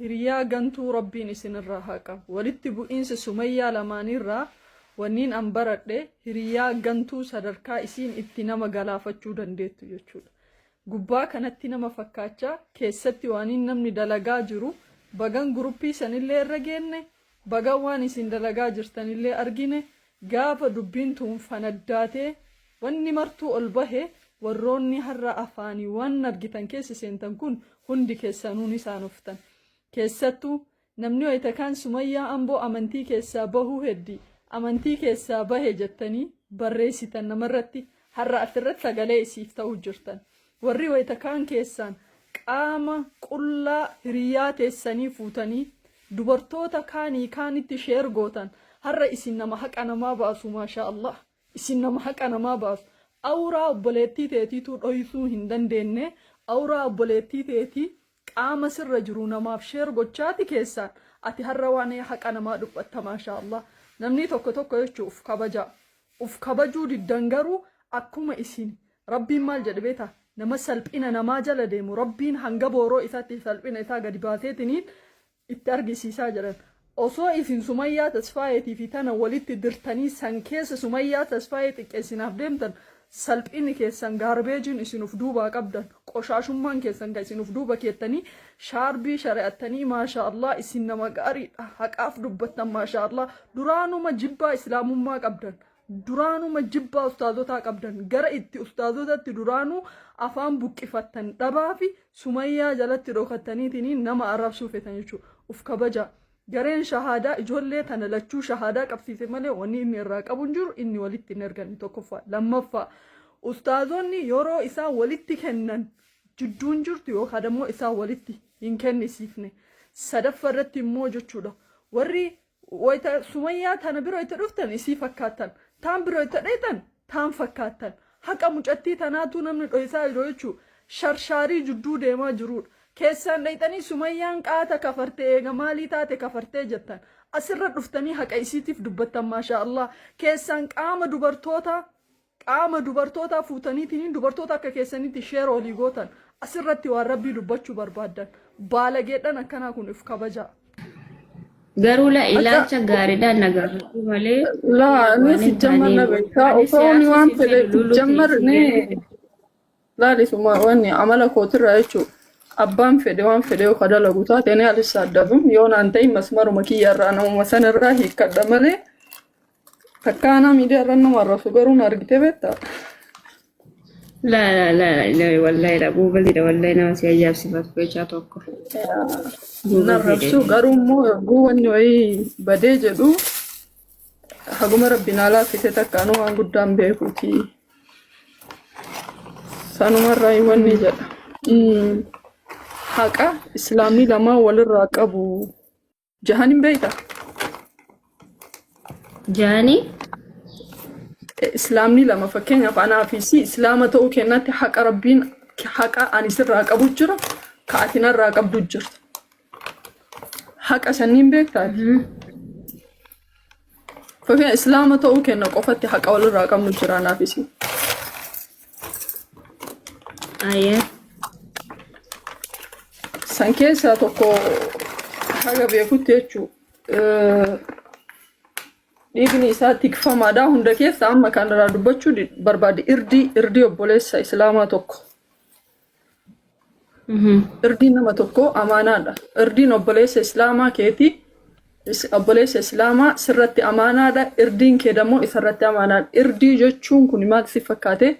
Hiriyaa gantuu Rabbiin isinirraa haa qabu. Walitti bu'iinsa Sumayyaa lamaaniirraa wanniin an baradhe hiriyaa gantuu sadarkaa isiin itti nama galaafachuu dandeettu jechuudha. Gubbaa kanatti nama fakkaachaa keessatti waaniin namni dalagaa jiru bagan guruppii sanillee irra geenne bagan waan isin dalagaa jirtanillee argine gaafa dubbiin tun fanaddaatee wanni martuu ol bahe warroonni har'a afaanii waan argitan keessa seentan kun hundi keessanuu ni saanoftan. Keessattuu namni wayita kaan Sumayyaa Amboo amantii keessaa bahuu heddi amantii keessaa bahe jettanii barreessitan namarratti har'a asirratti sagalee isiif ta'uu jirtan. Warri wayita kaan keessaan qaama qullaa hiriyaa teessanii fuutanii dubartoota kaanii kaanitti share gootan har'a isin nama haqa namaa baasu maashaa Allah isin nama haqa namaa baasu awraa obboleettii teetiituu dhoysuu hin dandeenne awraa obboleettii teetii qaama sirra jiru namaaf share gochaati keessaan ati har'a waan haqa namaa dubbatta maashaa Allah namni tokko tokko jechuu uf kabajaa uf kabajuu diddan garuu akkuma isin Rabbiin maal jedhe beektaa? Nama salphina namaa jala deemu Rabbiin hanga booroo isaatti salphina isaa gadi baaseetiniin itti argisiisaa jedhan. Osoo isin Sumayyaa Tasfaayeetii fi tana walitti dirtanii san keessa Sumayyaa Tasfaayee xiqqeessinaaf deemtan salphinni keessan gaarbeejiin isin uf duubaa qabdan qoshaashummaan keessan kan isin uf duuba keettanii shaarbii shari'attanii maashaa Allah isin nama gaariidha haqaaf dubbattan maashaa Allah duraanuma jibbaa islaamummaa qabdan Duraanuma jibbaa ustaazotaa qabdan gara itti ustaazotatti duraanuu afaan buqqifattan dhabaafi Sumayyaa jalatti dhokattaniitiniin nama arrabsuu feetan jechuudha. Uf kabajaa. Gareen shahaadaa ijoollee tana lachuu shahaadaa qabsiise malee wanni inni irraa qabu hin jiru inni walitti hin erganne tokkoffaa. Lammaffaa ustaazonni yeroo isaan walitti kennan jidduun jirtu yookaan immoo isaan walitti hin kennisiifne. Sadaffa irratti immoo jechuudha warri Wayta Sumayyaa tana bira wayta dhuftan isii fakkaattan. Taan bira wayta dheyxan taan fakkaattan. Haqa mucattii tanaatuu namni dhoysaa jiru jechuu sharshaarii jidduu deemaa jiruudha. Keessaan dheyxanii Sumayyaan qaata kafarte eega maalii taate kafartee jettan. Asirra dhuftanii haqa isiitiif dubbattan maashaa Allah. Keessaan qaama dubartootaa Qaama dubartootaa fuutaniitiin dubartoota akka keessanitti share walii gootan asirratti waan rabbii dubbachuu barbaaddan baalageedhan akkanaa kun if kabajaa. Garuu la ilaalcha gaariidhaan na gaafadhu malee Laa inni waan hin sijjammar taane na beektaa ani osoo inni siyaasa waan siin fedhe fedhu luluu sijjammar keessi ni galee. laali suma wanni amala kootirraa jechuun abbaan fedhe waan fedhe yoo ka dalagu taate ni alissaaddabu yoo naan ta'in masmaruma kiyyarraa namuma sanirraa hiikkadha malee Takkaa anaa miidiyaa irra nama arrabsu garuu na argitee beektaa? Laa laa laa laa wallahi dha goobazidha wallahi nama si ajaa'ibsiifatu keessaa tokko. Na arrabsu garuu immoo yogguu wanni wayii badee jedhu haguma rabbi naa laaffise takka anuu waan guddaan beekuuti. Sanumarraa wanni jedha. Haqa islaamni lamaan walirraa qabu. Jahan hin beektaa? Jaanii Islaamni lama fakkeenyaaf anaa fi si islaama ta'uu kennatti haqa rabbiin haqa ani sirraa qabu jira ka ati narraa qabdu jirta. Haqa sanniin beektaa? Fakkeenya islaama ta'uu kenna qofatti haqa walirraa qabnu jira anaa fi si. Ayyee. San keessaa tokko haga beekutti jechuun dhiigni isaa tikfamaadha. Hunda keessa amma kan irraa dubbachuu barbaade irdii irdii obboleessa islaamaa tokko. Irdiin nama tokkoo amaanaadha. Irdiin obboleessa islaamaa keetii obboleessa islaamaa sirratti amaanaadha. Irdiin kee dammoo isarratti amaanaadha. Irdii jechuun kun maal si fakkaate?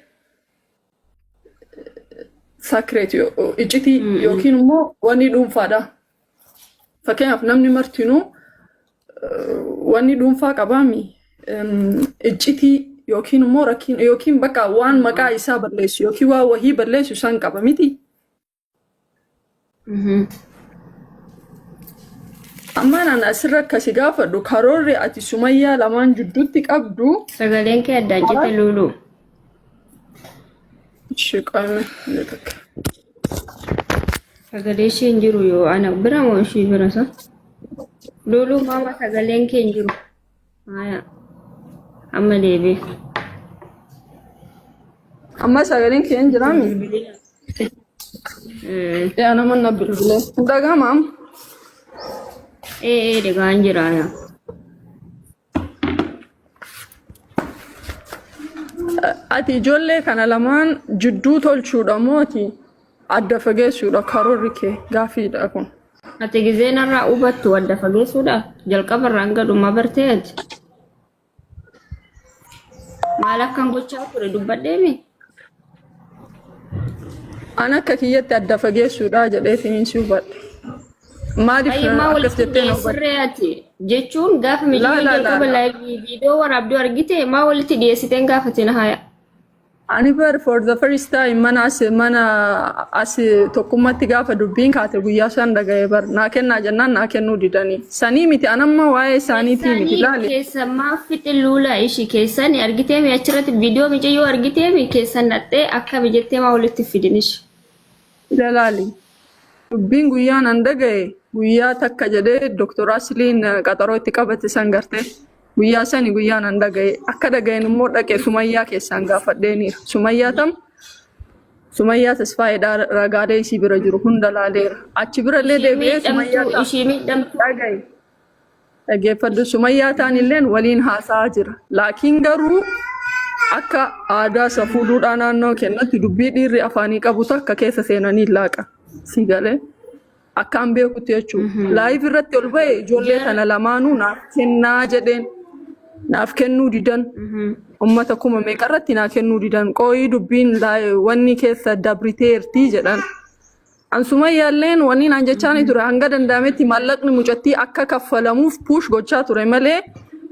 Sacred iccitii yookiin immoo wanni dhuunfaadha. Fakkeenyaaf namni martinuu wanni dhuunfaa qabaami iccitii yookiin immoo rakkiin yookiin bakka waan maqaa isaa balleessu yookiin waan wahii balleessu isaan qaba miti. Ammaan ana asirra akkasi gaafadhu karoorri ati Sumayyaa lamaan jidduutti qabdu. Sagaleen kee addaan cite Luuluu. Ishee qaame takka. Sagalee ishee hin jiru yoo ana bira moo ishii bira sa? Luuluu maama sagaleen kee hin jiru. Haya. Amma deebi'e. Amma sagaleen kee hin jiraami? Yaa nama na bilbilee. Hin dhaga'ama amma. Ee ee dhagaan jira yaa. Ati ijoollee kana lamaan jidduu tolchuudha moo ati adda fageessuudha karoorri kee gaaffiidha kun. Ati gizee narraa hubattu adda fageessuudha. Jalqaba irraa hanga dhumaa bartee ati. Maal akkan gochaa ture dubbadheemi? An akka kiyyatti adda fageessuudha jedheetiin si hubadhe. Maaliif Fayyummaa akkas walitti jettee na hubadhe? dhiyeessirree ati jechuun gaafa Laa miidiyaa laa laa jalqaba laa. laayivii viidiyoo waraabduu argite maa walitti dhiyeessiteen gaafatin haya. Ani bar for the first time mana as mana as tokkummatti gaafa dubbiin kaate guyyaa san dhaga'e bar naa kennaa jennaan naa kennuu didanii. Sanii miti anamma waa'ee isaaniitii miti Keessanii laali. keessa maaf fixe luula ishii keessanii argiteemi achirratti viidiyoo micayyoo argiteemi keessan dhaqxee akkami jettee maa walitti fidin ishi. Laali. Dubbiin guyyaan an dhaga'e guyyaa takka jedhee Dr. Asliin qaxaroo itti qabate san garte. Guyyaa sani guyyaan an dhaga'e. Akka dhaga'een immoo dhaqe Sumayyaa keessaan gaafadheeniira. Sumayyaa tam Sumayyaa Tasfaayeedhaa ragaalee isii bira jiru hunda laaleera. Achi birallee Ishii deebi'ee Sumayyaa miidhamtuu ta'a. ishii miidhamtuu Dhaga'i. Dhaggeeffadhu Sumayyaa ta'an illeen waliin haasa'aa jira. Laakiin garuu akka aadaa safuu duudhaa naannoo kennatti dubbii dhiirri afaanii qabu takka keessa seenanii hin laaqa. Si galee akkaan beekutti jechuudha. Live irratti ol ba'e ijoollee tana lamaanuu naaf kennaa jedheen naaf kennuu didan. Uummata kuma meeqarratti naa kennuu didan. Qooyii dubbiin wanni keessa dabriteertii jedhan. An Sumayyaalleen wanni naan jechaanii ture hanga danda'ametti maallaqni mucattii akka kaffalamuuf push gochaa ture malee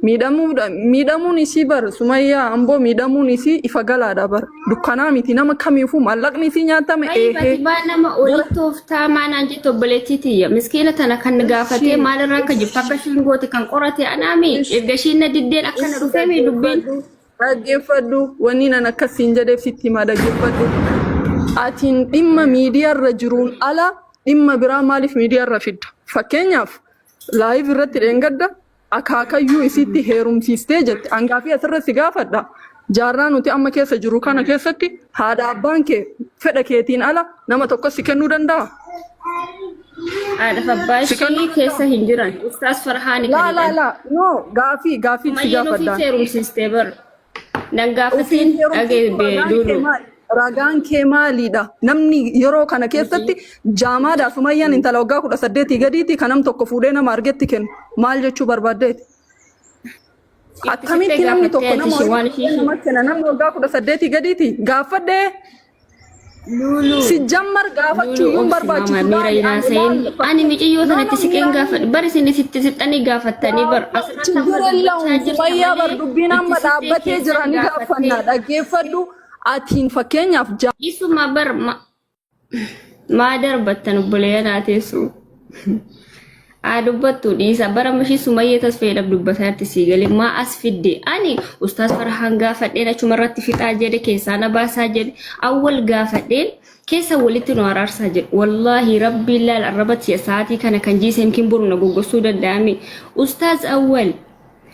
miidhamuun isii bar Sumayyaa amboo miidhamuun isii ifa galaadha bar dukkanaa miti nama kamiifuu maallaqni isii nyaatame Tayyib eehee. ati baa nama olitti ooftaa maanaan jettu obboleettii tiyya. Miskiina tana kan gaafatee maalirraa akka jirtu akka ishiin goote kan qorate anaami. Erga ishiin na diddeen akkana dhufeemi dubbiin. Dhaggeeffadhu wanni nan akkasiin jedheef sitti himaa dhaggeeffadhu. Atiin dhimma miidiyaarra jiruun ala dhimma biraa maaliif miidiyaarra fidda? Fakkeenyaaf live irratti dheengadda akaakayyuu isitti heerumsiistee jette. Angaafii asirra si gaafadha. Jaarraa nuti amma keessa jiru kana keessatti haadha abbaan kee fedha keetiin ala nama tokko si kennuu danda'a? Haadhaaf abbaa Si kennuu ishii keessa hin jiran. Ustaas Farhaani Laa kan laa jedhan. laa no gaafii gaafii si Sumayyeen ofiif gaafadhaan. heerumsiistee bar. Nan Ofiin gaafatiin dhagee heerumsiistu ragaan kee duulu. maali? Ragaan kee maaliidha? Namni yeroo kana keessatti jaamaadha Sumayyaan intala waggaa 18 gadiiti kan nam tokko fuudhee nama argetti kennu. Maal jechuu barbaaddeeti? Itti sittee Akkamitti namni gaafattee tokko ati nama ishii wayii waan fuudhee ishii nama kenna namni waggaa 18 gadiiti gaafadhee Luuluu. si jammar gaafachuu Luuluu iyyuu hin obsi mama barbaachisu miira laali hin ani haasayin. laali Ani micayyoo no no sanatti siqeen miiraan gaafadhe. Bar isin itti siqxanii gaafattanii bar asirratti amma Chiggir dubbachaa የለውም jirta Sumayyaa bar malee dubbiin itti amma siqxee dhaabbatee keessan jira ni gaafanna gaafattee. dhaggeeffadhu atiin fakkeenyaaf Isuma bar maa darbattan obboleeyyan haa teessu. Haa dubbattu dhiisa bara mashii Sumayyee Tasfayeedhaaf dubbataa jirti sii galee maa as fidde ani ustaas Farhaan gaafadheen achuma irratti fixaa jedhe keessaa na baasaa jedhe awwal gaafadheen keessa walitti nu araarsaa jedhe wallaahi rabbiin laal arrabatti sa'aatii kana kan jiisee yookiin boru na goggossuu danda'ame ustaaz awwal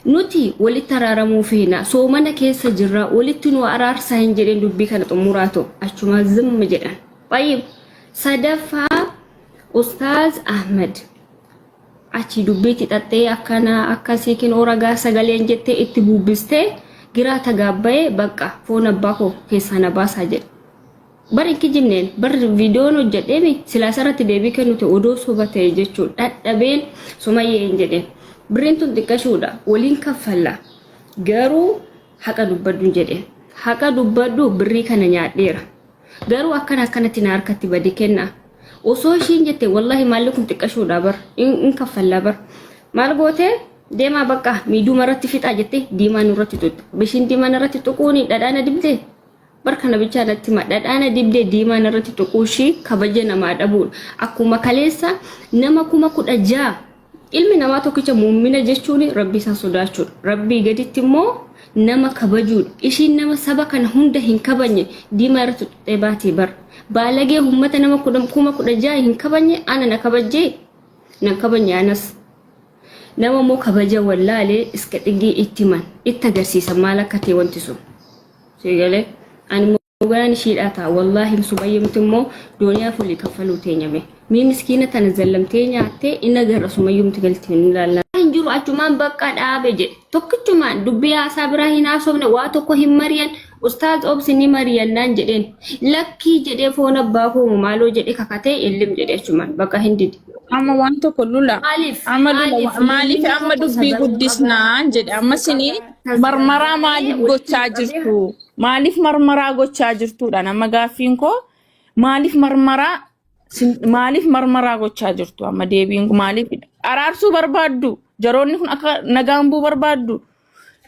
nuti walitti araaramuu feena soomana keessa jirra walitti nu araarsaa hin jedheen dubbii kana xumuraa ta'u achuma zimma jedhan. Tayyib sadaffaa Ustaaz Ahmed achi dubbiitti xaxxee akkana akkasii kinoo ragaa sagaleen jettee itti buubbistee giraa tagaabbayee bakka foon abbaa koo keessaa na baasaa jedhe. Bar hin kijibneen bar viidiyoon hojjedheemi silaa isarratti deebii kennu ta'e odoo soba ta'e jechuun dhadhabeen Sumayyee hin jedheen. Birriin tun xiqqashuudha waliin kaffalla garuu haqa dubbadhu hin jedheen. Haqa dubbadhu birrii kana nyaadheera. Garuu akkana akkanatti na harkatti bade kenna. Osoo ishiin jette wallahi maalli kun xiqqashuudha bar in kaffallaa bar. Maal gootee deemaa bakka miidhuma irratti fixaa jette diimaa nurratti tuqxe. Bishiin diimaa narratti tuquuni dhadhaa na dibdee. Bar kana bichaa natti hima dhadhaa na dibdee diimaa narratti tuquu ishii kabaja namaa dhabuudha. Akkuma kaleessa nama 16,000 Ilmi namaa tokkicha muummina jechuun Rabbii isaa sodaachuudha. Rabbii gaditti immoo nama kabajuudha. Ishiin nama saba kana hunda hin kabajne diimaa irratti tuqxee baatee bar. Baalagee ummata nama 16,000 hin kabajne ana na kabajjee nan kabajne anas. Nama immoo kabaja wallaalee iska xigii itti himan itti agarsiisan maal akka ta'e wanti sun. Siigalee ani immoo. Hoogganaan ishiidhaa ta'a. Wallaahi Sumayyamti immoo dooniyaa fulii kaffaluu teenyame. Mii miskiina tana zallamtee nyaattee inni agarra Sumayyumti galtee hin ilaalla. Hin jiru achumaan bakka dhaabe jedhe. Tokkichumaan dubbii haasaa biraa hin haasofne, waa tokko hin mari'an. Ustaaz obsi ni mari'annaan jedheen. Lakkii jedhee, foon abbaa koo maaloo jedhe, kakatee illim jedhe, achumaan bakka hin dide. Amma waan tokko lula. Maaliif? Amma lula. Maaliif? Maaliif Namni amma tokko dubbii sagalee qaba. guddisnaan jedhe. Amma sinii marmaraa maaliif Walitti gochaa qabee jirtu? Maaliif marmaraa gochaa jirtuudha? Amma gaaffiin koo maaliif marmaraa maaliif marmaraa gochaa jirtu? Amma deebiin kun maaliif araarsuu barbaaddu? Jaroonni kun akka nagaan bu'u barbaaddu?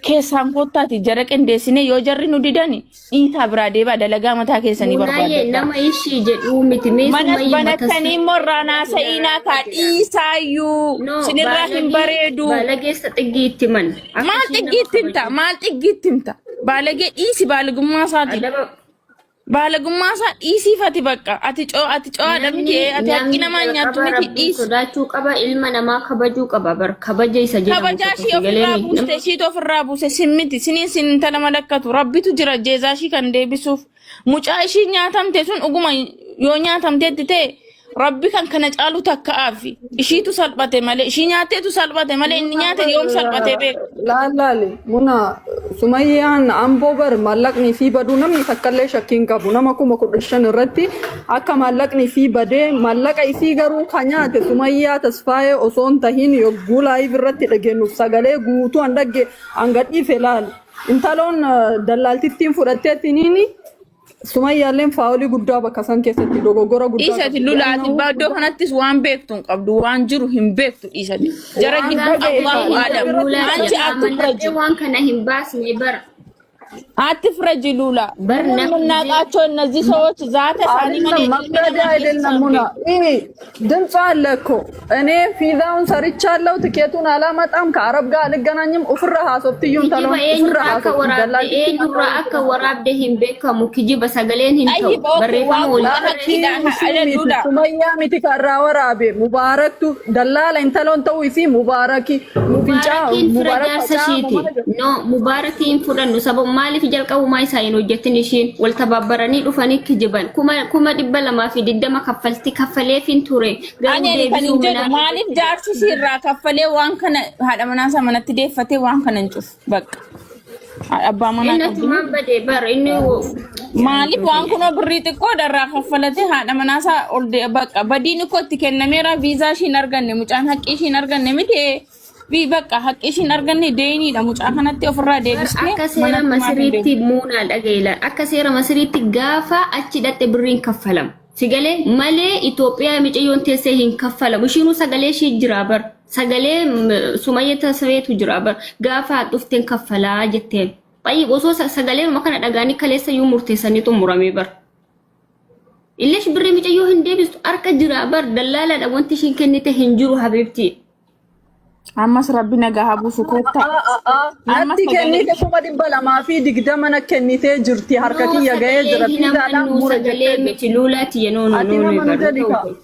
Keessaan koottaati jara qindeessine, yoo jarri nu didani dhiitaa biraa deebaa, dalagaa mataa keessanii Munaayee barbaaddadha. nama ishii jedhuu miti mee. Manas Sumayyuma banattanii immoo irraa naasa'iinaa kaa, dhiisaayyuu No, sinirraa hin baalagee bareedu. Baalageessa xiggii itti man. Akka Maal ishii nama xiggii itti himta? kabaju. Maal xiggii itti himta? Baalagee dhiisi, baalagummaa isaati. Adaba Baalagummaa isaa dhiisiifati bakka. Ati co'aadha miti, namni ati haqqi namni namaa hin nyaattu jalqaba miti, Rabbiin dhiisi. sodaachuu qaba, ilma namaa kabajuu qaba, bar kabaja isa jedhamu Kabajaa tokko ishii si ofirraa galeemi. buuste, ishiitu ofirraa buuse, sin miti. Siniin sin intala malakkatu rabbitu jira jeezaa ishii kan deebisuuf. Mucaa ishii nyaatamte sun dhuguma yoo nyaatamteetti ta'e, rabbi kan kana caalu takka'aafi. Ishiitu salphate malee, ishii nyaatteetu salphate malee, inni nyaate yoom salphatee beeka? Laalaali muna, Sumayyaan amboo bar maallaqni fi baduu namni takkallee shakkii hin qabu. Nama 15,000 irratti akka maallaqni fi badee, maallaqa isii garuu ka nyaate Sumayyaa Tasfaayee osoo hin tahin, yogguu live irratti dhageenyuuf sagalee guutuu an dhagge an gadhiise laali. Intaloon dallaaltittiin fudhatteettiniini Sumayyaalleen faawulii guddaa bakka san keessatti dogoggora guddaa Dhiisati qabdi. lulaati iddoo kanattis waan beektu hin qabdu, waan jiru hin beektu, dhiisati. Jara Waan gidduu dhaga'e Allahu ka aalam. Lulaa Anchi amanadhee አትፍረጂ waan kana hin baasne bara. አትፍረጂ ሉላ። በር ምንም namni የምናውቃቸው እነዚህ ሰዎች ዛተ ሳኒ አይደለም መሌ መፍረድ አይደለም ሙና፣ ይሄ ድምፅ አለ እኮ። እኔ ፊዛውን ሰርቻለሁ፣ ትኬቱን አላመጣም፣ ከአረብ ጋር አልገናኝም። ኡፍራ ሀሶፍትዩን Kijiba ተለውን ኡፍራ eenyurraa akka ሀሶፍት waraabde ደላልቲ eenyurraa akka waraabde hin beekamu. Kijiba sagaleen hin ta'u. ጠይብ ኦኬ Barreeffama waan walii kun barreessa. hakkiidhaan miti ሉላ Sumayyaa miti karraa waraabe, Mubaaraktu dallaala intaloon ta'uu isii Mubaaraki fincaa Mubaarakiin fira Mubaarak jaarsa facaa ishiiti. No, Mubaarakiin fudhannu sababa maaliif jalqabumaa isaa hin hojjetin ishiin wal tabaabbaranii dhufanii kijiban. 220,000 kaffalti kaffaleefin ture. Garuu Ani kan deebisuu hin jedhu manaa maaliif jaarsi ishii irraa kaffalee waan kana haadha manaa isaa manatti deeffatee waan kana hin cufu bakka abbaa manaa Inni qabdu. achumaan badee bar inni Maaliif waan kunoo birrii xiqqoodha irraa kaffalatee haadha manaa isaa ol bakka badiin ikkoo itti kennameera, viizaa ishii hin arganne, mucaan haqqii ishii hin arganne miti, fi bakka haqqii ishii hin arganne deeniidha, mucaa kanatti ofirraa Bar deebistee akka seera manatti maaf hin Masiriitti deebisu? muunaa dhaga'ilaan akka seera Masiriitti gaafa achi dhatte birriin kaffalamu. Sigalee malee Itoophiyaa micayyoon teessee hin kaffalamu. Ishiinuu sagalee ishii jira bar. Sagalee Sumayya Tasfayeetu jira bar. Gaafa dhufteen kaffalaa jetteen. Xayyib osoo sagaleeruma kana dhagaanii kaleessa iyyuu murteessanii xumuramee bar. Illeesh birrii micayyoo hin deebistu, harka jira bar, dallaalaadha, wanti ishiin kennite hin jiru habiibti. Ammas rabbi nagaa haa buusu, koottaa. Ammas Natti sagalee kennite, 220,000 na kennitee jirti, harka No, kiyya ga'ee sagalee jira hin fiizaadhaan amannu mura sagalee jettee miti luulaati no no ati no nama nu never jedhi ta'u ka kun.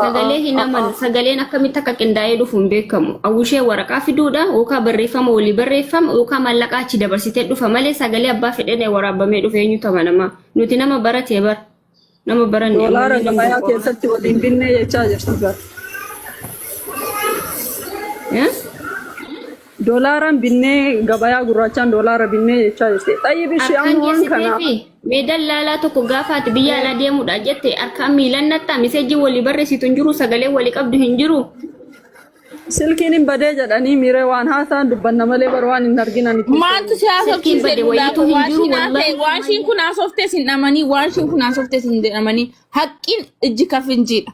Sagalee hin amanu, sagaleen akkamitti akka qindaa'ee dhufu hin beekamu. Awwishee waraqaa fiduudha yookaan barreeffama walii barreeffama yookaan maallaqa achi dabarsitee dhufa malee, sagalee abbaa fedheen waraabamee dhufe eenyutu amanama? Nuti nama baratee bar nama baranne Doolaara ammallee nama gabayaa qofa. keessatti waliin binnee jechaa jirti bar. Eh? Doolaaraan binnee, gabayaa gurraachaan doolaara binnee jechaa jirti. Xayyib ishee Harkaan amma waan kana geessiteefi mee dallaalaa tokko gaafa ati biyya alaa deemuudha jette harkaan miilan nattaa miseejii walii barreessitu hin jiru, sagalee walii qabdu hin jiru. Silkiin hin badee jedhanii miiree waan haasaan dubbanna malee bar waan hin arginan itti Maaltu si Silkiin haasofsiise bade lulaa? wayiitu hin Waan jiru ishiin haasa'e wallahi. waan ishiin kun haasoftee sin dhamanii, waan ishiin kun haasoftee sin jedhamanii, haqqiin ijji kafinjiidha.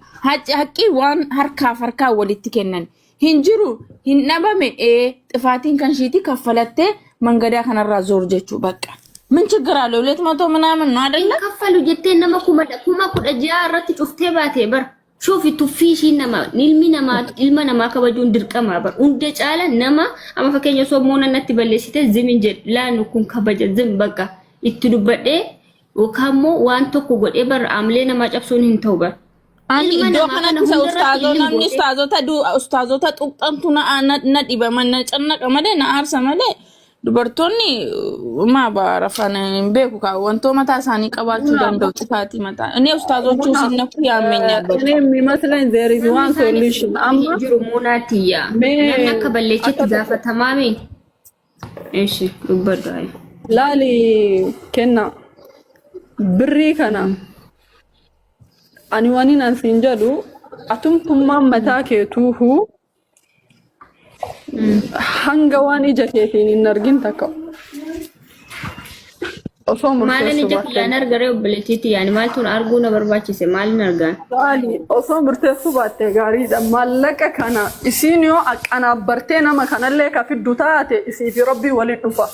Haqqiin waan harkaaf harkaa walitti kennan hin jiru, hin dhabame, ee xifaatiin kan ishiitii kaffalattee mangadaa kanarraa zoor jechuu bakka. ምን ችግር አለው? 200 ምናምን ነው Hin አይደለ? kaffalu jettee nama 16,000 irratti cuftee baate bar. Shuufi tuffii ishiin nama ilmi namaa ilma namaa kabajuun dirqama bar. Hunda caala nama amma fakkeenya osoo muuna natti balleessite zimin jedhu laannu kun kabaja zim bakka itti dubbadhee yookaan immoo waan tokko godhee bar aamlee namaa cabsuun hin ta'u bar. Ani Ilma iddoo namaa kana kanatti isa hundarratti ustaazoo ilmi namni gootee ustaazota ustaazota tuqxantu na na na dhiba na cannaqa malee, na aarsa malee. Dubartoonni maa baara afaan hin beeku kaa wantoo mataa isaanii qabaachuu danda'u cufaatii mataa. Inni ustaazochuu sinnaku yaammeenya እኔ የሚመስለኝ there is Namni one isaaniif solution amma hin jiru muunaatiyya. mee Namni akka balleechetti akka tokko gaafatamaami. Eshi dubbadhu ayi. laali kenna birrii kana ani waniin an siin jedhu atumtummaan mataa keetuuhu hanga waan ija keetiin hin argin takka osoo Maalin murteessuu ija baatte kiyyaan argare obboleettiitti yaani maaltu arguu na barbaachise maalin argaan? Laali osoo murteessuu baatte gaariidha. Maallaqa kana isiin yoo aqanaabbartee nama kanallee ka fiddu taate isii fi rabbii waliin dhufa.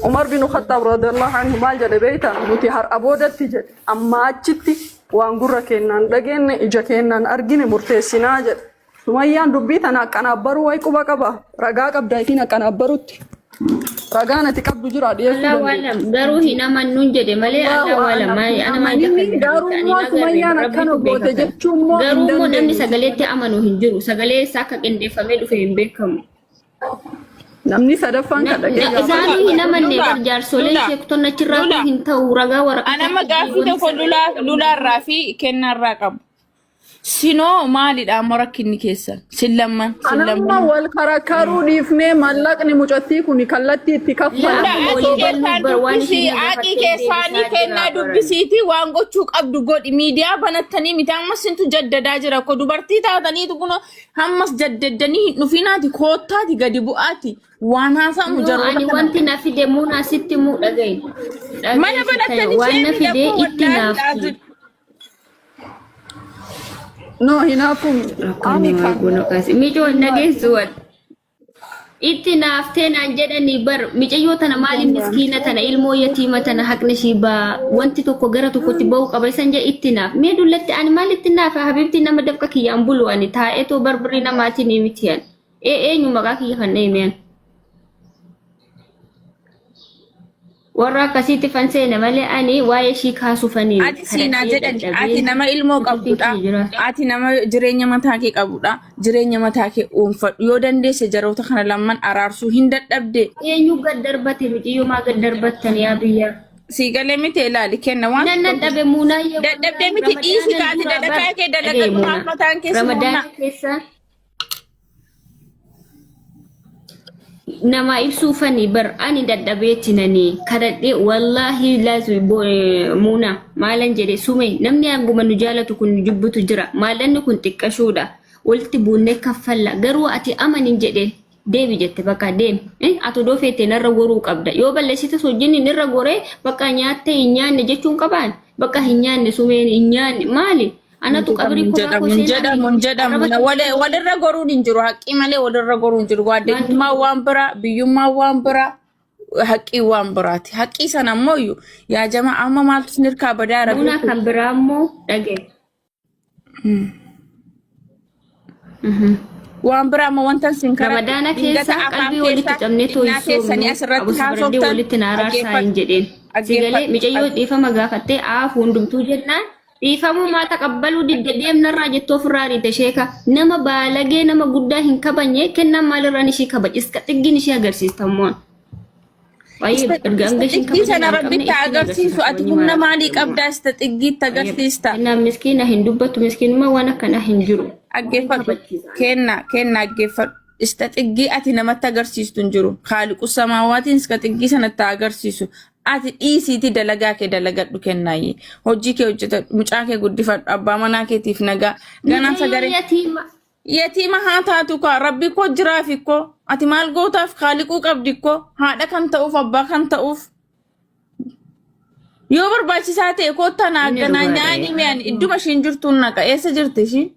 Umar bin Khattaab radiyallahu anhu maal jedhe beektaa? Nuti har'a boodatti jedhe amma achitti waan gurra kennaan dhageenye ija kennaan argine murteessinaa jedhe. Sumayyaan dubbii tana aqanaabbaruu wayi quba qaba. Ragaa qabda ittiin aqanaabbarutti. Ragaan ati qabdu jira dhiyeessuu Allahu dandeenya. alam garuu hin amannuun jedhe malee Allahu Allahu alam a'lam. maal ana maal Amanini akka garuu ani immoo hin agarre Sumayyaan akkana rabbitu goote beeka kana. jechuu immoo hin Garuu immoo namni dandeenyu. sagaleetti amanu hin jiru sagalee isaa akka qindeeffamee dhufe hin beekamu. Namni sadaffaan kan dhaqee gaafate. Isaanii hin amanne Lula, bar jaarsoleen Lula, sheektonni achirraa Lula. kun hin ta'u ragaa waraqaa Anama gaaffii tokko lulaa lulaarraa fi kennaarraa qabu. Sinoo maalidha amma rakkinni keessan? Sin lamman, sin Anamma lamman. wal karakkaruu dhiifnee mallaqni mucattii kun kallattii itti Laa kaffalamu Lula amma ati walii osoo galuu keessaan bar waan dubbisii, isheen na haaqii gaafattee keessaanii deebisaa kennaa jira baran. dubbisiitii waan gochuu qabdu godhi. Miidiyaa banattanii miti ammas sintu jaddadaa jira. Ko dubartii taataniitu kun ammas jaddaddanii hin dhufinaati koottaati gadi bu'aati. Waan haasa'amu No, jaroota ani kana. wanti na fide muuna sitti muu dhaga'i. Mana Dhaga'i sitti banattanii waan na ishee fide miidhaguu itti wallaahi naafti. laazim. No hinaafuun Rakkoon ani namaa kan goona kaase. Miicoo nageessu wat. Itti naaftee naan jedhanii bar micayyoo tana maaliin miskiina tana ilmoo yatiima tana haqni ishii baa wanti tokko gara tokkotti ba'uu qaba isan jedhe itti naaf. Mee dullatti ani maal itti naafa habibti nama dafqa kiyyaan bulu ani taa'eetoo barbirri namaatiin miti ani. Ee eenyu maqaa kiyya kan dheeme ani. Warra akkasiitti fan seene malee ani waa'ee ishii kaasufanii Ati siinaa kadhadhee jedhani ati dadhabee nama ilmoo mucattiin qabdudha. kiyya jira. Ati nama jireenya mataa kee qabudha. Jireenya mataa kee uunfadhu. Yoo dandeesse jaroota kana lamman araarsuu hin dadhabde. Eenyu gad darbate miciyyoo maa gad darbattan yaa biyya. Sii galee miti ilaali kenna waan Nan tokko dadhabe muunaa dadhabdee miti dhiisi ramadaana kaati dura bar dalagaa kee dhagaye dalagadhu muuna maaf mataan kee si humna. ramadaana keessa nama ibsuufani bar ani dadhabeetti nani kadhadhee wallaahi laazu muuna maalan jedhe sume namni hanguma nu jaalatu kun nu jibbutu jira maallanni kun xiqqashuudha walitti buunnee kaffalla garuu ati amanin jedhe deemi jette bakka deemi ati odoo feete narra goruu qabda yoo balleessites wajjin irra goree bakka nyaattee hin nyaanne jechuun qabaan bakka hin nyaanne sumeen hin nyaanne maali anatu qabrii Hin kophaa jedhamu koo hin seenaa jedhamu hin jedhamu arraba walirra goruun hin jiru haqqii malee walirra goruun hin jiru maaltu gaaddidummaa waan biraa biyyummaa waan biraa haqqii waan biraati haqqii sana ammoo iyyuu yaa jama amma maaltu sin hirkaa badaa Muuna rabbi kan biraa immoo dhagaye. waan biraa amma wanta sin kadhadhu Ramadaana dingata keessa afaan qalbii walitti keessa cabnee too hin xinnaa keessanii soomnu asirratti abu sabrandee haasoftan walitti na araarsaa dhaggeeffadhu hin jedheen. Sigalee dhaggeeffadhu micayyoo dhiifama gaafattee aaf hundumtuu jennaan dhiifamuu maa taqabbaluu didde deemnarraa jettoo ofirraa ariite sheeka nama baalagee nama guddaa hin kabajne kennaan maalirraan ishii kabaj iska xiggiin ishee agarsiistammoon. Waa'ee Ista erga ista hanga ishiin xiggii kabaja sana hin qabne rabbitti ittiin agarsiisu agarsiisa ati kabajni humna maal maalii qabdaa ista xiggiitti agarsiista. Kennaan miskiina hin dubbattu miskiinummaa waan akkanaa hin jiru. Hin Dhaggeeffadhu kabachiisa. kenna kenna dhaggeeffadhu ista xiggii ati namatti agarsiistu hin jiru kaaliqu samaawaatiin iska xiggii sanatti agarsiisu ati dhiisiiti dalagaa kee dalagadhu kennaayyee hojii kee hojjetadhu mucaa kee guddifadhu abbaa manaa keetiif nagaa ganaa Mucayyoo sagalee yatiima. Yatiima haa taatu kaa rabbi koo jiraafi koo ati maal gootaaf kaaliquu qabdi koo haadha kan ta'uuf abbaa kan ta'uuf yoo barbaachisaa ta'e koottaa na Inni agganaa dhugaadha. nyaanii mi'aan idduma ishiin jirtuun naqa eessa jirti ishiin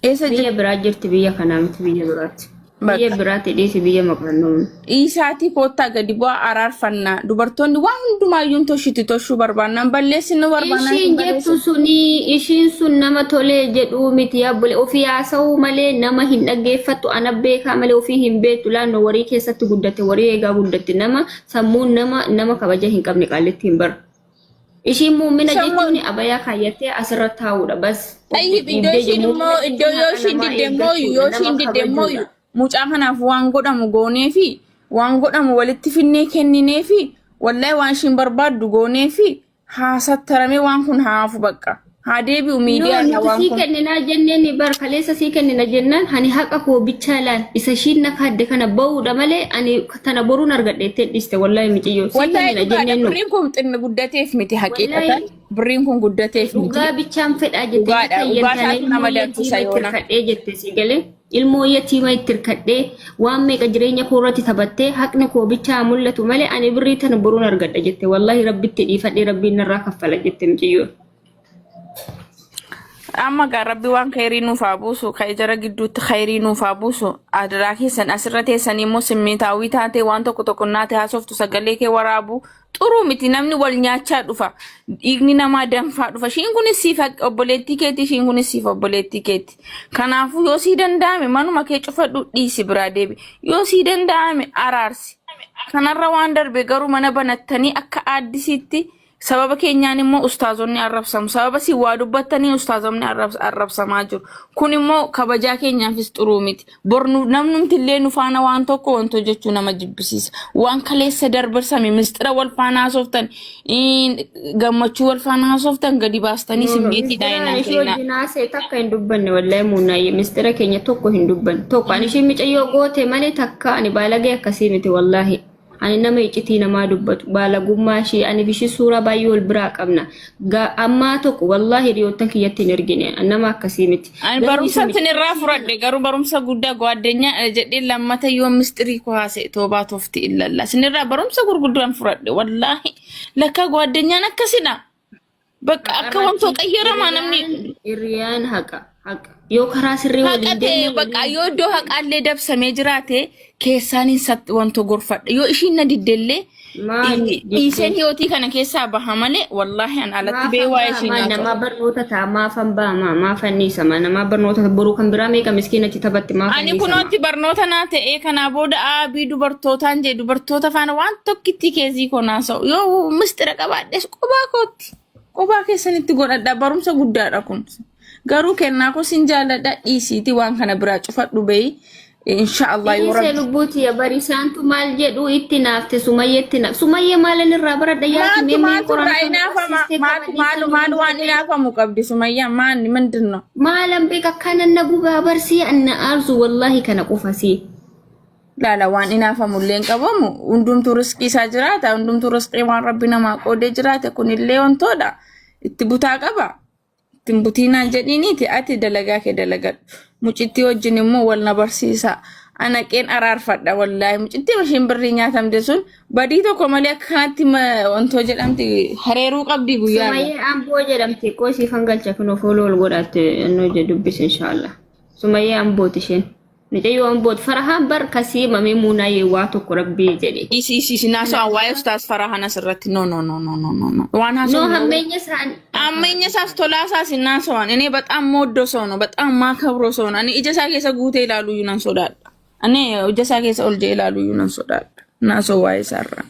eessa Biyya jirti biraa jirti biyya kanaa miti biyya biraatti. Biyya bakka biraatti dhiisi biyya maqaan nuun. dhiisaatii koottaa gadi bu'aa araarfannaa dubartoonni waan hundumaayyuu toshiti toshuu barbaannaan balleessinu barbaannaan Ishiin hin jettu balleessinu. suni ishiin sun nama tolee jedhuu miti yabbole ofii haasa'uu malee nama hin dhaggeeffattu ana beekaa malee ofii hin beektu laannoo warii keessatti guddatte warii eegaa guddatte nama sammuun nama nama kabaja hin qabne qaalitti hin baru. Ishiin muumina Sammuun jechuun abayaa kaayyattee asirra taa'uudha bas of Tayyib iddoo dhiibdee ishiin muumina immoo iddoo jechuun yoo haqa ishiin namaa didde immoo eeggachuudha yoo nama ishiin didde immoo kabajuudha. mucaa kanaaf waan godhamu goonee fi Waan godhamu walitti finnee kenninee fi wallahi waan ishiin barbaaddu goonee fi haa sattaramee waan kun haa hafu bakka. Haa deebi'u No, miidiyaa irraa nuti waan sii kun. kenninaa jenneen bar kaleessa sii kennina jennaan ani haqa koo bichaa laal isa ishiin na kaadde kana ba'uudha malee ani tana boruun argadhe jettee dhiste wallahi miciyyoo sii Wallahi kennina dhugaadha jenneen nu. birriin kun xinna guddateef miti haqiiqatan Wallahi birriin kun guddateef miti. dhugaa bichaan fedhaa jette Dhugaadha akka dhugaa yantana isaatu nama ilmoo danfisa yatiima itti yoona. hirkadhee jette si galee ilmoo yatiima itti hirkadhee waan meeqa jireenya koo irratti taphattee haqni koo bichaa haa mul'atu malee ani birrii tana boruun argadha jette wallahi rabbitti dhiifadhee rabbiin narraa kaffala jette miciyyoon. Amma gaa rabbi waan khayrii nuuf haa buusu, ka jara gidduutti khayrii nuuf haa buusu. Adaraa keessan asirra teessanii immoo simmeetaawwii taatee waan tokko tokko naate haasoftu sagalee kee waraabu xuruu miti namni wal nyaachaa dhufa. Dhiigni namaa danfaa dhufa. Ishiin kunis siif obboleettii keeti, ishiin kunis siif obboleettii keeti. Kanaafuu yoo sii danda'ame manuma kee cufadhu dhiisi biraa deebi. Yoo sii danda'ame araarsi. Kanarra waan darbe garuu mana banattanii akka aaddisiitti Sababa keenyaan immoo ustaazonni arrabsamu. Sababa isin waa dubbattanii ustaazonni arrabsamaa jiru. Kun immoo kabajaa keenyaafis xuruu miti. Bor namnumti illee nu faana waan tokko wanti hojjechuu nama jibbisiisa. Waan kaleessa darbarsame mistira wal faana haasoftan, gammachuu wal faana haasoftan gadi baastanii No, no, simmeetiidhaan mistira hin ani ishee haasa'inaa. wajjin haasa'e takka hin dubbanne wallahi muunaayye mistira keenya tokko hin dubbanne tokko ani ishee micayyoo goote malee takka ani baalagee akkasii miti wallahi. Ani nama iccitii namaa dubbatu baalagummaa ishii ani fi ishii suuraa baay'ee wal biraa qabna. Ammaa tokko wallaahi hiriyoottan kiyyatti hin ergine. Ani nama akkasii miti. Ani Garuu barumsa isa isin irraa fudhadhe garuu barumsa guddaa gwaaddenyaa jedhee lammata yoo mistirii koo haasa'e toobaa toofti illalla. Isin irraa barumsa gurguddaan fudhadhe wallaahi lakkaa gwaaddenyaan akkasidha. Bakka akka wantoo Haqarratti qayyaramaa namni hiriyaan hiriyaan haqa haqa yoo karaa sirrii haqa waliin ta'e deemne bakka waliin yoo iddoo haqaallee dabsamee jiraate keessaan hin wantoo gorfadha. Yoo ishiin na diddellee maal dhiiseen jettee hiyootii kana keessaa baha malee wallaahi an alatti bee maafan waa'ee baha ishii maa nyaata. namaa barnoota ta'a maafan baha maa maafan dhiisama namaa barnoota boruu kan biraa meeqa miskiinatti taphatti maafan Ani dhiisama. kunootti barnoota naa ta'ee kanaa booda aabii dubartootaan jee dubartoota faana waan tokkittii keessii koo naasa'u yoo mistira qabaadhes qobaa kootti qobaa keessanitti godhadha barumsa guddaadha kun garuu kennaa koo sin jaalladha dhiisiiti waan kana biraa cufadhu beeyi inshaallah yoo Dhiisee rabbi lubbuu tiyya bari isaantu maal jedhu itti naafte sumayyeetti naaf sumayyee maalan irraa baradha yaati maaltu mee mee maaltu qoraan irraa kana inaafama barsiistee maaltu qaba maalu dhiisanii maalu waan inaafamu qabdi sumayyaa maanni mindinno maalan beeka kana na gubaa barsii anna aarsu wallaahi kana qofa sii. Laala waan inaafamu illee hin qabamu. Hundumtuu riskii isaa jiraata. Hundumtuu riskii waan rabbi namaa qoodee jiraate kunillee wantoodha. Itti butaa qaba. Itti hin butiinaan jedhiiniiti ati dalagaa kee dalagadhu. Mucittii wajjin immoo wal na barsiisa. Ana qeen araarfadha wallaahi. Mucittii ishiin birrii nyaatamte sun badii tokko malee akka kanatti wantoo jedhamti hareeruu qabdi guyyaa irra. Sumayyee Amboo jedhamti qoo siifan galcha kunoo fooloo ol godhaatte annoo jedhu dubbise inshaallah. Sumayyee Ambooti isheen. Mucayyoo Ambooti Farahaan bar kasii mamee muunaayee waa tokko rabbii jedhe. Isi isi isi naasoo waa'ee ustaas Farahan asirratti no no no no no no no waan No haasofnu hammeenya isaan Ammeenya isaas tolaa isaas hin haasawaan. Inni በጣም የምወደው ሰው ነው። በጣም ማከብረው ሰው ነው። Ani ija isaa keessa guutee ilaalu iyyuu nan sodaadha. Ani ija isaa keessa ol jedhee ilaalu iyyuu nan sodaadha. Naasoo waa'ee isaarraa.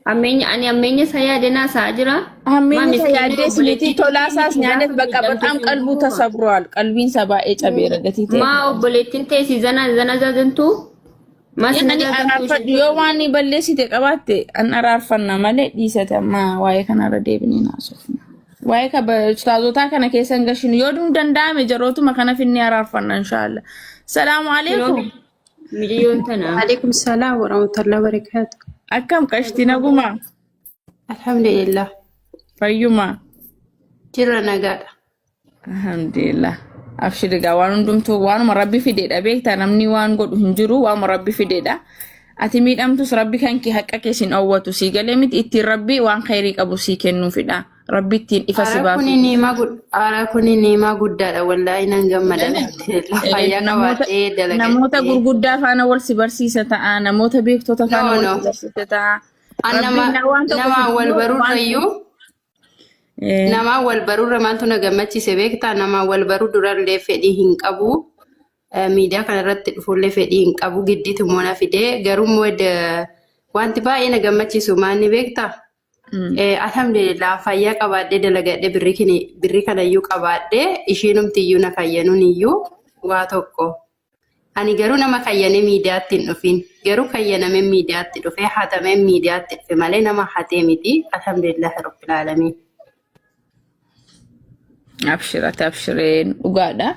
Hammeenya ani hammeenya isaa yaade naasaa jira. Maa Hammeenya isaa miskiinni yaaddees miti obboleettii tolaa isaas miti nyaannes gaafa bakka miidhamte በጣም sun qalbuu duuba. ተሰብሯል። Qalbiin isaa baay'ee cabeera gatii ta'e. Maa obboleettiin ta'e si zana zana zazantuu? Maa si Ani nazaazantuu araarfadhu isheen yoo waan balleessite qabaatte an araarfanna malee dhiisate amma waa'ee kanarra deebinee naasofna. Waa'ee ustaazotaa kana keessa hin gashinu yoo nu danda'ame jarootuma kana finnee araarfanna inshaallah. Salaamu alaikum. Miciyyoon tana. Alaikum salam warahmatullahi wabarakatuh. Akkam qashti naguma Alhamdulillah. fayyuma. Jirra nagaadha. Alhamdulillah. Abshir egaa waan hundumtuu waanuma rabbi fideedha beektaa namni waan godhu hin jiru waanuma rabbi fideedha. Ati miidhamtus rabbi kan kee haqa kee sin dhowwatu sii galee miti ittiin rabbi waan khayrii qabu sii kennuufidha. Rabbi ittiin ifa si Ara kuni baasu. niimaa ara kuni niimaa guddaadha wallaahi nan gammada alhamdulillah. Fayyaa Namoota qabaadhee namoota dalagadhee. gurguddaa faana wal si barsiisa ta'a namoota beektota faana No wal no. si barsiisa ta'a. An Rabbiin nama na waan tokko namaa wal fiduu waan baruurrayyuu namaa wal baruurra maaltu na gammachiise beektaa namaa wal baruu durallee fedhii hin qabu. Miidiyaa kanarratti dhufullee fedhii hin qabu giddiitu immoo na fidee garuu immoo wanti baay'ee na gammachiisu maanni beektaa? Alhamdulillah fayyaa qabaadhee dalagadhee birrii kanayyuu qabaadhee ishiinumti iyyuu na kayyanuun iyyuu waa tokko. Ani garuu nama kayyanee miidiyaatti hin dhufin. Garuu kayyanamee miidiyaatti dhufee hatamee miidiyaatti dhufe malee nama hatee miti. Alhamdulillaahi rabbil aalamiin. Abshirate abshireen dhugaadha.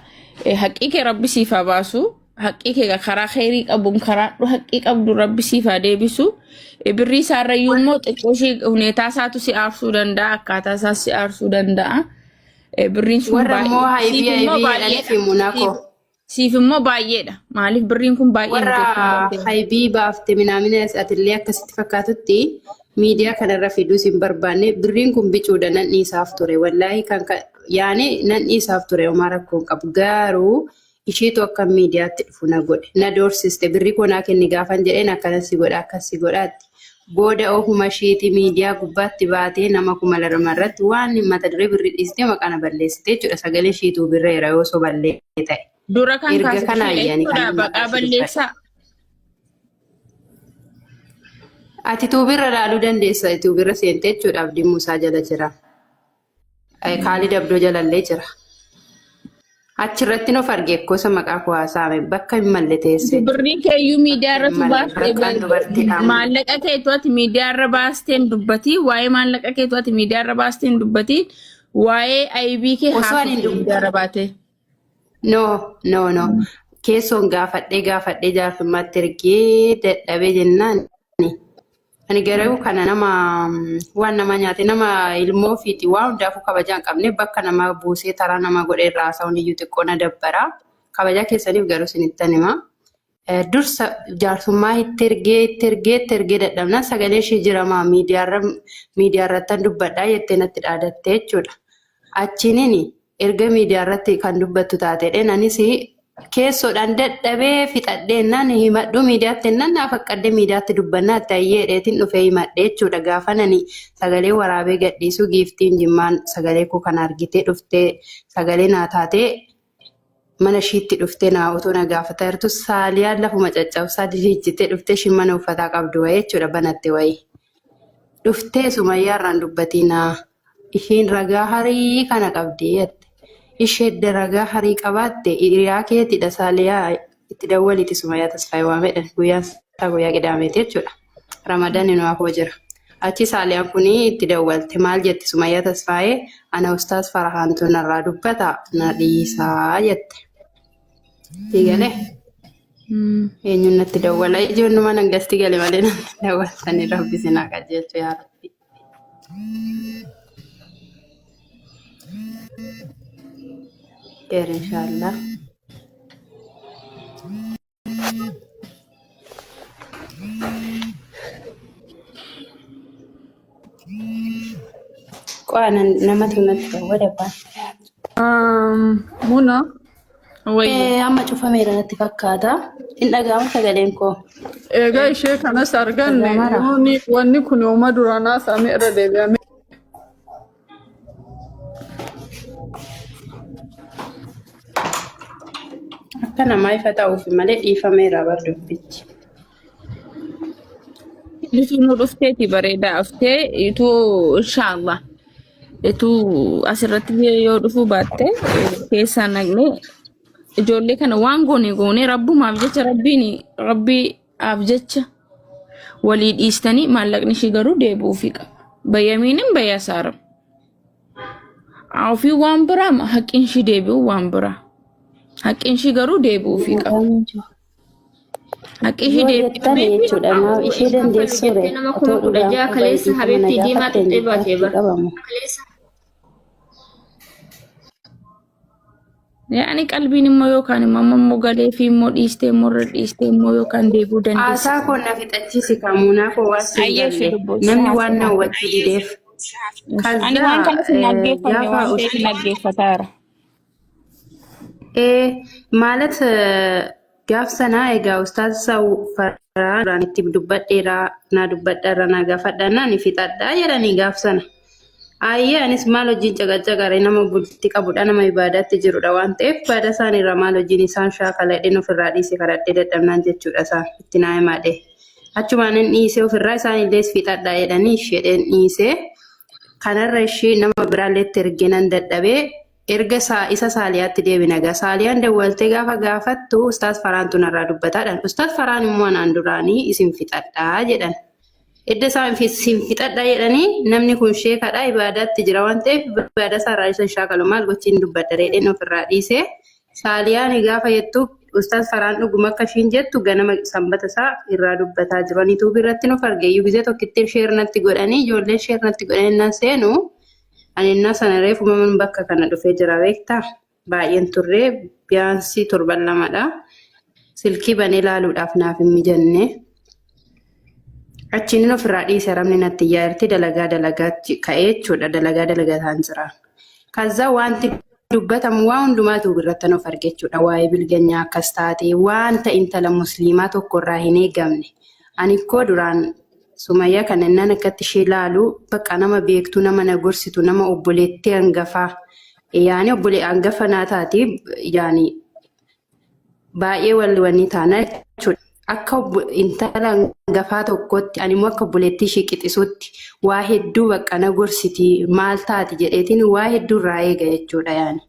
Haqqii kee rabbi siif haa baasu. Haqqii kee karaa kheyrii qabuun karaa haqqii qabdu rabbi siif haa deebisu. Birrii isaarrayyuu immoo xiqqoo ishee huneetaa isaatu si aarsuu danda'a. Akkaataa isaas si aarsuu danda'a. Birriin sun Warra immoo baay'ee haybii siif immoo haybii baay'eedha. jedhaniif himunaa Siif koo. siif immoo baay'eedha. Maaliif birriin kun baay'ee miti Warra jechuun dandeenya. haybii baafte minaamina atillee akkasitti fakkaatutti miidiyaa kanarra fiduus hin barbaanne birriin kun bicuudha nan dhiisaaf ture wallaahi kan yaani nan dhiisaaf ture homaa rakkoo hin qabu garuu isheetu akka miidiyaatti dhufu na godhe na doorsiste birrii koo naa kenni gaafan jedheen akkana si godha akkas si godhaatti booda ofuma isheeti miidiyaa gubbaatti baatee nama 2000 irratti waan mata duree birrii dhiistee maqaa na balleessite jechuudha sagalee isheetu birreera yoo soballee ta'e. Dura kan Erga kaase kana ishee ayyaani jechuudha kan baqaa maqaa ishee dubbadhe. balleessaa. Ati tuubirra ilaaluu dandeessa. Tuubirra seentee jechuudha. Abdiin Muusaa jala jira. Kaalid Abdoo jalallee jira. Achirratti of arge gosa maqaa koo haasa'ame bakka hin malle teesse. Birrii keeyyuu miidiyaa Bakka hin irratti malle baastee bakkaan dubartiidhaan maallaqa keetu ati miidiyaa irra baasteen dubbatii waa'ee maallaqa keetu ati miidiyaa irra baasteen dubbatii waa'ee aybii kee osoo ani hin haasofte miidiyaa irra dubbatin. baatee. No, no, no. Keessoon gaafadhee gaafadhee jaarsummaatti ergee dadhabee jennaan. Ani garuu kana nama waan nama nyaate nama ilmoo ofiiti waan hundaafuu kabajaa hin qabne bakka nama buusee taraa nama godhee irraa haasa'uun iyyuu xiqqoo na dabbara. Kabajaa keessaniif garuu isinittan hima. Dursa jaarsummaa itti ergee itti ergee itti ergee dadhabnaan sagalee ishee jiramaa miidiyaarra miidiyaarrattan dubbadhaa jettee natti dhaadatte jechuudha. Achiinin erga miidiyaarratti kan dubbattu taateedheen anis keessoodhaan dadhabee fixadheennaan himadhu miidiyaatti ennaan naa faqqadde miidiyaatti dubbannaa itti ayyeedheetiin dhufee himadhe jechuudha. Gaafa nani sagalee waraabee gadhiisuu giiftiin jimmaan sagalee koo kana argitee dhuftee sagalee naa taatee mana ishiitti dhuftee naa otoo na gaafataa jirtu saaliyaan lafuma caccabsaa diriichitee dhuftee ishiin mana uffataa qabdu wayii jechuudha banatte wayii. Dhuftee sumayyaa irraan dubbatinaa. Ishiin ragaa harii kana qabdi jette. Ishee ragaa harii qabaatte hiriyaa keetidha saaliyaa itti dawwaliti sumayyaa tasfaayee waamedha guyyaan isaa guyyaa qidaameeti jechuudha. Ramadanni nu hafoo jira. Achi Saaliyaan kun itti dawwalte maal jetti Sumayyaa Tasfaayee ana ustaas Farahaantu narraa dubbata na dhiisaa jette. Sii galee eenyuun natti dawwala ijoolluma nan gasti gale malee natti dawwaltanii rabbi isin haa qajeelchu yaa rabbi. Keer inshaallah. Qo'a namatu natti dawwale abbaan. Muna Wayyo. Amma cufameera natti fakkaata. Hin dhaga'amu sagaleen koo. Egaa ishee kanas arganne Dhaga'amaara. yooni wanni kun yooma duraanaa samii irra deebi'ame. Akka namaa ifa ta'uuf malee dhiifameera bar dubbichi. Ituu nu dhufteeti bareedaa dhuftee ituu inshaallah ituu asirratti yoo dhufuu baatte keessaa naqnee ijoollee kana waan goone goone rabbumaaf jecha rabbiin rabbiidhaaf jecha walii dhiistanii maallaqni ishii garuu deebi'uufii qaba. Bayyamiinin bayyasaaram. Ofii waan biraa haqqiin ishii deebi'u waan biraa. Haqqiin ishii garuu deebi'uufii qaba. Haqqi ishii Yoo jettan deebi'amee jechuudha maa ishee Kaffalu dandeessuure jettee nama otoo kuma kudha dhugaan ja'a quba kaleessa dhiifama na habeebtii diimaa gaafatteen xuxxee baatee jibbaatti bara. qabamu. Yaani qalbiin immoo yookaan immoo amma immoo galee fi immoo dhiistee immoo irra dhiistee immoo yookaan deebi'uu dandeessi. Haasaa koo na fixachiisi kamuunaa koo waan siin Ayyee ishee galle dubboosi. namni waan na hubachuu dideef. Ani waan Kazaa kanas hin dhaggeeffanne gaafa waan ta'eef hin dhaggeeffataara. Maalat gaaf sanaa egaa ustaaz Farhaan duraan itti dubbadheera naa dubbadha irra naa gaafadha naan fixadha jedhanii gaaf sana. Ayyee anis maal hojiin caqacaqare nama bultii qabudha nama ibaadaatti jirudha waan ta'eef baada isaan irraa maal hojiin isaan shaakala jedheen ofirraa dhiise kadhadhee dadhabnaan jechuudha isaan itti naa himaadhe. Achumaan hin dhiise ofirraa isaan illee fixadha jedhanii isheedheen dhiise. Kanarra ishii nama biraallee itti erginan dadhabee Erga isa Saaliyaatti deebina egaa. Saaliyaan dawwaltee gaafa gaafattu Ustaaz Faraantu narraa dubbataadhaan. Ustaaz Faraan immoo anaan duraanii isin fixadhaa jedhan. Edda isaan isin fixadhaa jedhanii namni kun sheekadha ibaadaatti jira waan ta'eef ibaadaa isaarraa isa shaakalu maal gochiin dubbadha reedheen ofirraa dhiisee. Saaliyaan gaafa jettu Ustaaz Faraan dhuguma akka ishiin jettu ganama sanbata isaa irraa dubbataa jiru. Ani tuubii irratti nuuf arge iyyuu gizee tokkittiin sheer natti godhanii ijoolleen sheer natti godhanii naan seenu. Ani innaa sana reefu maman bakka kana dhufee jira beektaa? Baay'een turree biyaansii torban lamadha. Silkii banee ilaaluudhaaf naaf hin mijanne. Achiin inni ofirraa dhiise ramni natti iyyaa jirti dalagaa dalagaatti ka'ee jechuudha dalagaa dalagataan jira. Kaza wanti dubbatamu waa hundumaatu irratti of arge jechuudha. Waa'ee bilganyaa akkas taate wanta intala musliimaa tokkorraa hin eegamne. Ani koo duraan Sumayyaa kana innaan akkatti ishee ilaalu bakka nama beektu nama na gorsitu nama obboleettii hangafaa yaani obbolee hangafa naa taati yaani baay'ee wal wanni taana jechuudha. Akka intala hangafaa tokkotti ani immoo akka obboleettii ishee qixisuutti waa hedduu bakka na gorsiti maal taati jedheetiin waa hedduu irraa eega jechuudha yaani.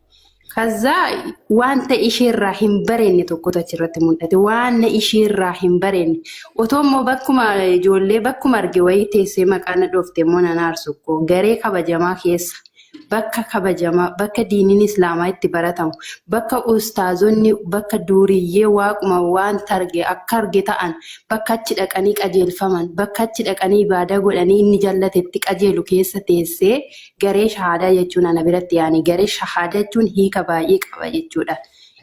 Kazzaa wanta isheerraa hin bareenne tokkotu achirratti mul'ate. Waan isheerraa hin bareenne. Otoo immoo bakkuma ijoollee bakkuma arge wayii teessee maqaa na dhoofte immoo nan aarsu koo garee kabajamaa keessa bakka kabajamaa bakka diiniin islaamaa itti baratamu bakka ustaazonni bakka duuriyyee waaquma wanta arge akka arge ta'an bakka achi dhaqanii qajeelfaman bakka achi dhaqanii ibaadaa godhanii inni jallatetti qajeelu keessa teessee Garee shahaadaa jechuun ana biratti yaani garee shahaadaa jechuun hiika baay'ee qaba jechuudha.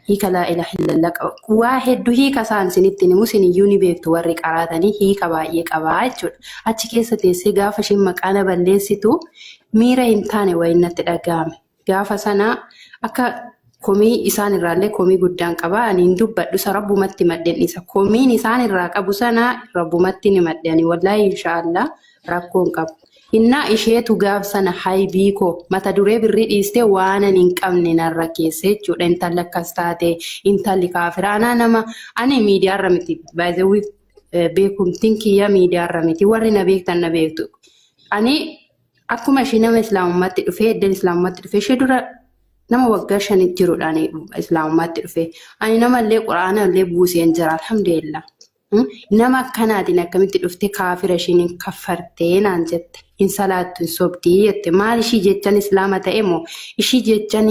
Hiika laa ilaaha illallah qaba. Waa hedduu hiika isaan isinitti himu isin iyyuu ni beektu warri qaraatanii hiika baay'ee qaba jechuudha. Achi keessa teessee gaafa isheen maqaa na balleessitu miira hin taane wayiin natti dhaga'ame. Gaafa sana akka komii isaan irraallee komii guddaan qaba. Ani hin dubbadhu isa rabbumatti madden isa. Komiin isaan irraa qabu sana rabbumatti ni madde. Ani wallaahi inshaallah rakkoo hin qabu. Innaa isheetu gaaf sana haybii koo mata duree birrii dhiistee waanan hin qabne narra keesse jechuudha. Intalli akkas taate intalli kaafira anaa nama ani miidiyaarra miti by the way beekumtiin kiyya miidiyaarra miti warri na beektan na beektu. Ani akkuma ishee nama islaamummaatti dhufee eddan islaamummaatti dhufee ishee dura nama waggaa shanitti jirudha ani islaamummaatti dhufee. Ani namallee quraana illee buuseen jira alhamdulillah. Nama akkanaatiin akkamitti dhufte kaafira ishiin hin kaffartee naan jette. Hin salaattu hin sobdii jette. Maal ishii jechan islaama ta'e moo ishii jechan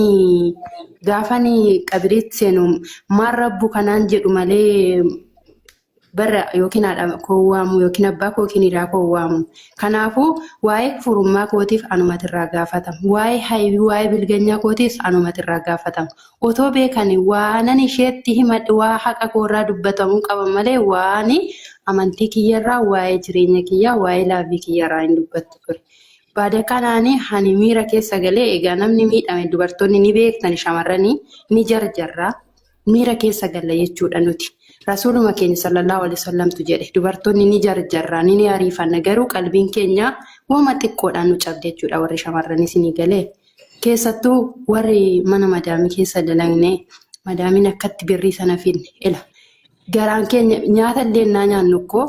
gaafani qabiriitti seenu maal rabbu kanaan jedhu malee barra yookiin haadha koo waamu yookiin abbaa koo yookiin hiriyaa koo waamu. Kanaafuu waa'ee kufurummaa kootiif anumati irraa gaafatama. Waa'ee haybii waa'ee bilganyaa kootiis anumati irraa gaafatama. Otoo beekani waanan isheetti himadhe waa haqa koorraa dubbatamuu qaba malee waani amantii kiyyarraa waa'ee jireenya kiyyaa waa'ee laavii kiyyarraa hin dubbattu ture. Baada kanaani hani miira keessa galee egaa namni miidhame dubartoonni ni beektani shamarranii ni jarjarra miira keessa galla jechuudha nuti. Rasuuluma keenya sallallahu alaihi wasallamtu jedhe dubartoonni ni jarjarra ni ni ariifanna garuu qalbiin keenya wama xiqqoodhaan nu cabde jechuudha warri shamarranis ni galee. Keessattuu warri mana madaamii keessa dalagne madaamiin akkatti birrii sana finne ila garaan keenya nyaata illee naa nyaannu koo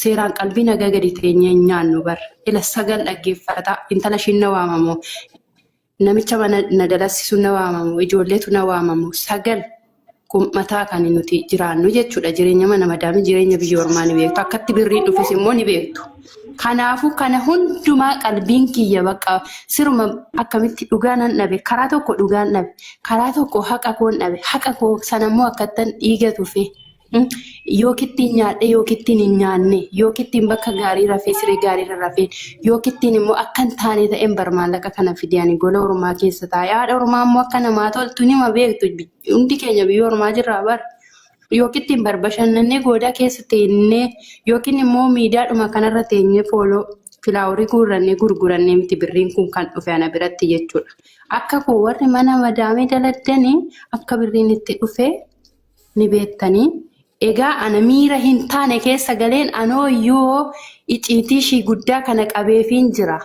seeraan qalbii nagaa gadi teenyee hin nyaannu bar ila sagal dhaggeeffata intala ishiin na waamamu namicha mana na dalassisu na waamamu ijoolleetu na waamamu sagal mataa kan nuti jiraannu jechuudha. Jireenya mana madaamii jireenya biyya ormaa ni beektu. Akkatti birriin dhufes immoo ni beektu. Kanaafuu kana hundumaa qalbiin kiyya bakka siruma akkamitti dhugaa nan dhabe karaa tokko dhugaan dhabe karaa tokko haqa koon dhabe haqa koo sanammoo akkattan dhiiga tufe Yookittiin nyaadhe yookittiin hin nyaanne yookittiin bakka gaarii rafee siree gaarii irra rafee yookittiin immoo akka hin taane ta'een bar maallaqa kana fide ani gola ormaa keessa taa'e haadha ormaa immoo akka namaa toltu nima beektu hundi keenya biyya ormaa jirraa bar yookittiin bar bashannannee goodaa keessa teennee yookiin immoo miidiyaadhuma kanarra teenyee fooloo filaaworii guurrannee gurgurannee miti birriin kun kan dhufe ana biratti jechuudha. Akka koo warri mana madaamii daladdanii akka birriin itti dhufe ni beektanii. Egaa ana miira hin taane keessa galeen anoo yoo iciitii ishii guddaa kana qabeefiin jira.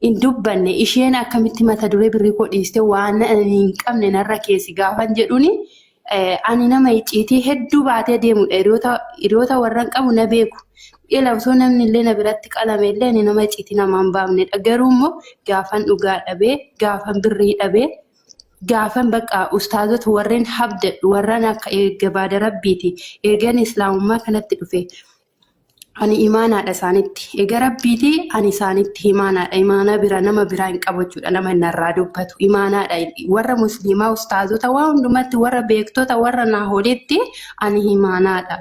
Hin dubbanne isheen akkamitti mata duree birrii koo dhiiste waan ani hin qabne narra keessi gaafan jedhuuni ani nama iciitii hedduu baatee deemudha. Hiriyoota warran qabu na beeku. Ila osoo namni illee na biratti qalame illee ani nama iciitii namaa hin baafnedha. Garuu immoo gaafan dhugaa dhabee gaafan birrii dhabee. Gaafan bakka ustaazota warreen habdadhu, warreen akka eeggabaada rabbiiti, eegan islaamummaa kanatti dhufe ani imaanaadha isaanitti. Eega rabbiiti ani isaanitti imaanaadha. Imaanaa bira nama biraa hin qabu jechuudha. Nama narraa dubbatu imaanaadha. Warra musliimaa, ustaazota, waa hundumatti, warra beektota, warra naa holitti ani imaanaadha.